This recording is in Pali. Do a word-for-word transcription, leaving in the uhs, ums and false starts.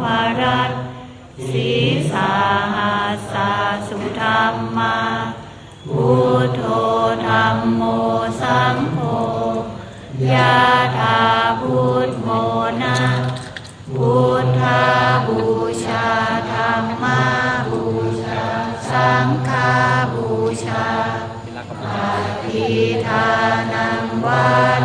พรัตน์ สีสาหัสสะสุธรรมา Buddho dhammo saṅgho, yathā buddhamona. Buddhapūjā dhammapūjā saṅghapūjā, paṭidānaṃ vā